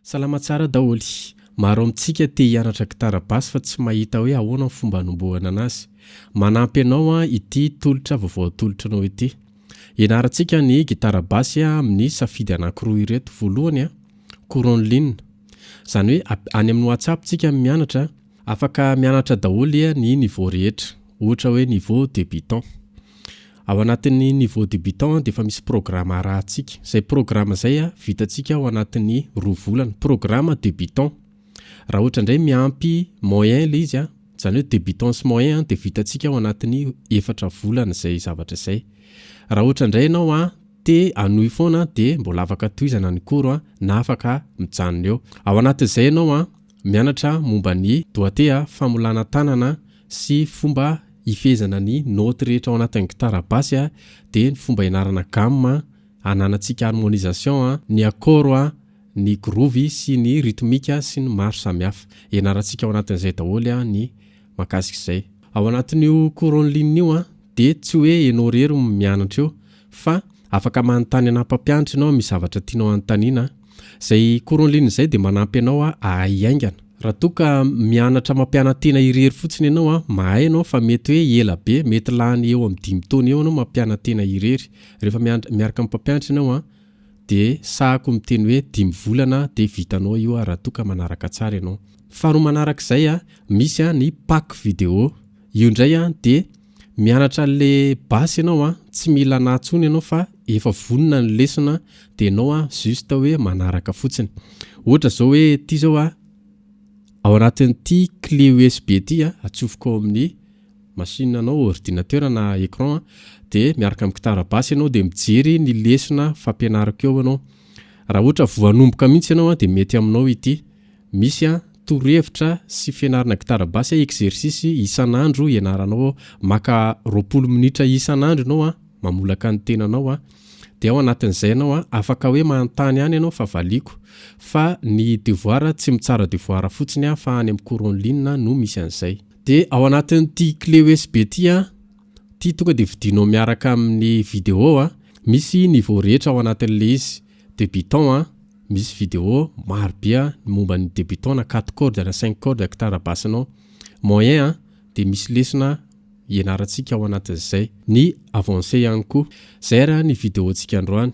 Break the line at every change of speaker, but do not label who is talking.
Salama tsara daholy. Maro amintsika te hianatra gitara basy fa tsy mahita hoe ahoana ny fomba hanombohana anazy. Manampy anao ity tolotra vaovao atolotra anao ity. Ianarantsika ny gitara basy amin'ny safidy anankiroa ireto. Voalohany, cours en ligne. Izany hoe any amin'ny WhatsApp tsika mianatra. Afaka mianatra daholo ny niveau rehetra. Ohatra hoe niveau débutant. Ao anatin'ny niveau débutant dia efa misy programme arahantsika. Izay programme izay vitantsika ao anatin'ny 2 volana. Programme débutant. Raha ohatra indray miampy moyen ilay izy, izany hoe débutant sy moyen dia vitantsika ao anatin'ny 4 volana izay zavatra izay. Raha ohatra indray ianao te hanohy foana dia mbola afaka tohizana ny cours na afaka mijanona eo. Ao anatin'izay ianao mianatra momba ny doigté, famolana tanana sy fomba hifehezana ny note rehetra ao anatin'ny gitara basy, dia ny fomba ianarana gamme, ananantsika harmonisation, ny accord, ny groove sy ny rythmique sy ny maro samihafa. Ianarantsika ao anatin'izay daholo ny mahakasika izay. Ao anatin'io cours en ligne io dia tsy hoe ianao irery no mianatra eo fa afaka manontany ana mpampianatra ianao misy zavatra tianao hanontaniana. Izay cours en ligne izay dia manampy anao hahay haingana. Raha toa ka mianatra mampiana-tena irery fotsiny ianao, mahay ianao fa mety hoe ela be, mety lany eo amin'ny 5 taona eo ianao mampiana-tena irery. Rehefa miaraka amin'ny mpampianatra ianao dia sahako miteny hoe 5 volana dia vitanao io raha toa ka manaraka tsara ianao. Faharoa manarak'izay, misy ny pack vidéo. Io indray dia mianatra an'le basy ianao, tsy mila anahy intsony ianao fa efa vonona ny lesona dia ianao juste hoe manaraka fotsiny. Ohatra izao hoe ity izao ao anatin'ity clé USB ity, atsofoka ao amin'ny machine anao, ordinateur na écran, dia miaraka amin'ny gitara basy ianao dia mijery ny lesona fampianarako eo ianao. Raha ohatra voanomboka mihitsy ianao dia mety aminao ity. Misy torohevitra sy fianarana gitara basy, exercice isan'andro ianaranao, maka 20 minitra isan'andro ianao mamolaka ny tenanao, dia ao anatin'izay ianao afaka hoe manontany ihany ianao fa valiako. Fa ny devoir tsy mitsara devoir fotsiny fa any amin'ny cours en ligne no misy an'izay. Dia ao anatin'ity clé USB ity, ity tonga dia vidinao miaraka amin'ny vidéo, misy niveau rehetra ao anatin'ilay izy. Débutant, misy vidéo maro be momba ny débutant na 4 cordes na 5 cordes gitara basinao. Moyen dia misy lesona ianarantsika ao anatin'izay. Ny avancé ihany koa. Izay ary ny vidéo-ntsika androany.